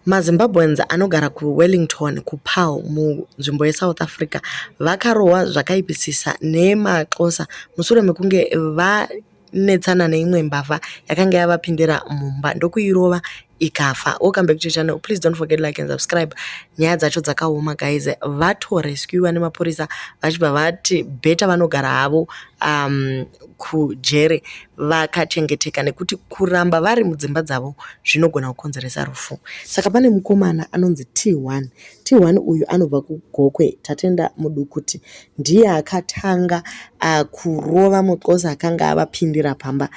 MaZimbabweans anogara kuWellington kuPaarl munzvimbo yeSouth Africa vakarohwa zvakaipisisa nemaXhosa mushure mekunge vanetsana neimwe mbavha yakanga yavapindira mumba ndokuirova ikafa. Welcome back to the channel. Please don't forget like and subscribe. Nyaya dzacho dzakaoma guys. Vatorescuwa nemapurisa vachibva vati better vanogara havo kujere vakachengeteka nekuti kuramba vari mudzimba dzavo zvinogona kukonzeresa rufu. Saka pane mukomana anonzi T1. T1 uyu anobva kuGokwe, Tatenda Mudukuti. Ndiye akatanga kurova muXhosa akanga avapindira pamba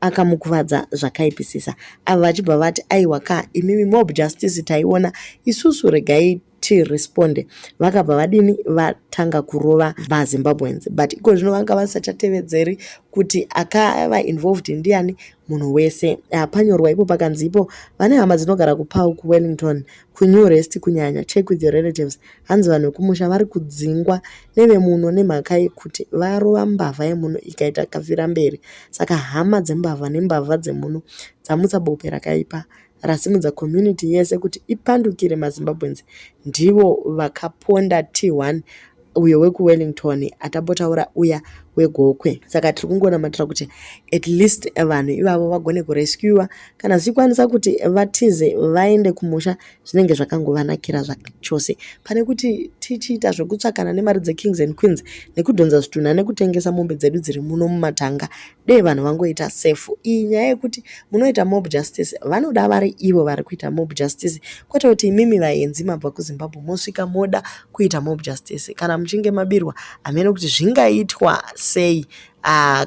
akamukuvadza zvakaipisisa. Ava vachibva vati aiwa ka imimi mob justice taiona isusu regai tiresponde. Vakabva vadini vatanga kurova maZimbabweans but iko zvino vanga vasachatevedzeri kuti akava involved ndiani munhu wese. Panyorwa ipo pakanzi ipo vane hama dzinogara kuPaarl kuWellington kuNew Rest kunyanya check with your relatives. Hanzi vanhu vekumusha vari kudzingwa nevemuno nemhaka yekuti varova mbavha yemuno ikaita kafira mberi. Saka hama dzembavha nembavha dzemuno dzamutsa bope rakaipa rasimudza community yese kuti ipandukire maZimbabweans. Ndivo vakaponda T1 uyo wekuWellington atambotaura uya weGokwe. Saka tiri kungonamatira kuti at least vanhu ivavo vagone kurescuwa kana zvichikwanisa kuti vatize vaende kumusha zvinenge zvakangovanakira zvachose pane kuti tichiita zvekutsvakana nemari dzekings and queens nekudhonza zvitunha nekutengesa mombe dzedu dziri muno mumatanga dei vanhu vangoita safe. Iyi nyaya yekuti munoita mob justice vanoda vari ivo vari kuita mob justice kwete kuti imimi vaenzi mabva kuZimbabwe mosvika moda kuita mob justice. Kana muchinge mabirwa hameno kuti zvingaitwa sei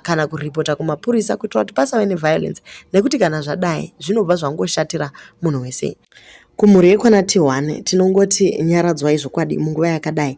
kana kuripota kumapurisa kuitira kuti pasave neviolence nekuti kana zvadai zvinobva zvangoshatira munhu wese. Kumhuri yekwana T1 tinongoti nyaradzwai zvokwadi munguva yakadai.